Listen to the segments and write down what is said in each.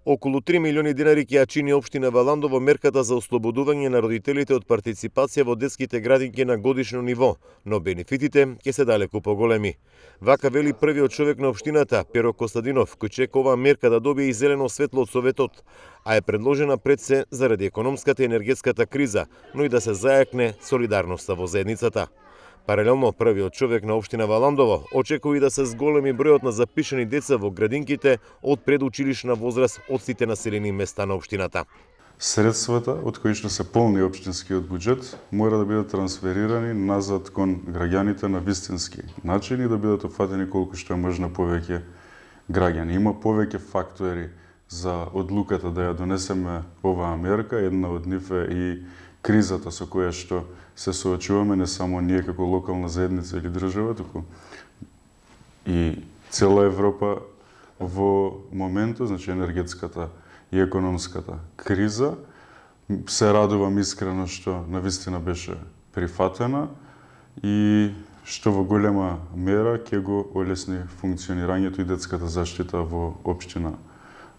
Околу 3 милиони динари ќе ја чини општина Валандово мерката за ослободување на родителите од партиципација во детските градинки на годишно ниво, но бенефитите ќе се далеку поголеми. Вака вели првиот човек на општината, Перо Костадинов, кој чека оваа мерка да добие и зелено светло од Советот, а е предложена пред се заради економската и енергетската криза, но и да се зајакне солидарноста во заедницата. Паралелно, првиот човек на општина Валандово очекува и да се зголеми бројот на запишани деца во градинките од предучилишна возраст од сите населени места на општината. Средствата од кои што се полни општинскиот буџет мора да бидат трансферирани назад кон граѓаните на вистински начин и да бидат опфатени колку што е можно повеќе граѓани. Има повеќе фактори за одлуката да ја донесеме оваа мерка, една од нив е и кризата со која што се соочуваме не само ние како локална заедница или држава, туку и цела Европа во моментот, значи енергетската и економската криза. Се радувам искрено што навистина беше прифатена и што во голема мера ќе го олесни функционирањето и детската заштита во општина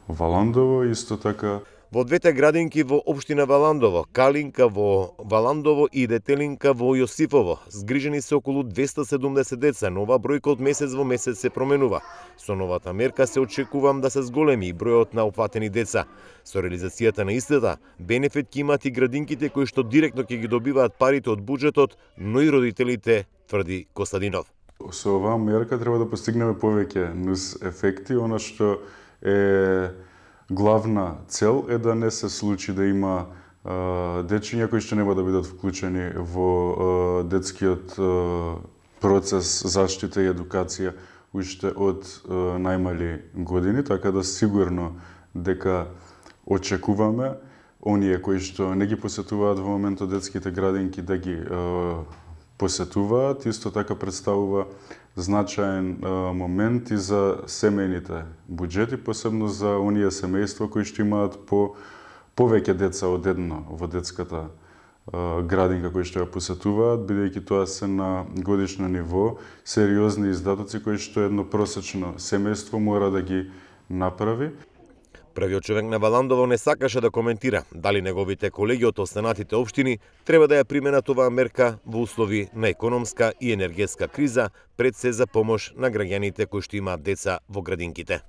Валандово. Исто така во двете градинки во општина Валандово, Калинка во Валандово и Детелинка во Јосифово, згрижени се околу 270 деца, но оваа бројка од месец во месец се променува. Со новата мерка се очекувам да се зголеми и бројот на опфатени деца. Со реализацијата на истата, бенефит ќе имат и градинките кои што директно ќе ги добиваат парите од буџетот, но и родителите, тврди Костадинов. Со оваа мерка треба да постигнеме повеќе нус ефекти, она што е главна цел е да не се случи да има дечиња кои што нема да бидат вклучени во детскиот процес заштита и едукација уште од најмали години, така да сигурно дека очекуваме оние кои што не ги посетуваат во моментот детските градинки да ги посетуваат. Исто така представува значаен момент и за семејните буџети, посебно за оние семејства кои што имаат повеќе деца од едно во детската градинка кои што ја посетуваат, бидејќи тоа се на годишно ниво сериозни издатоци кои што едно просечно семејство мора да ги направи. Првиот човек на Валандово не сакаше да коментира дали неговите колеги од останатите општини треба да ја применат оваа мерка во услови на економска и енергетска криза, пред се за помош на граѓаните кои што имаат деца во градинките.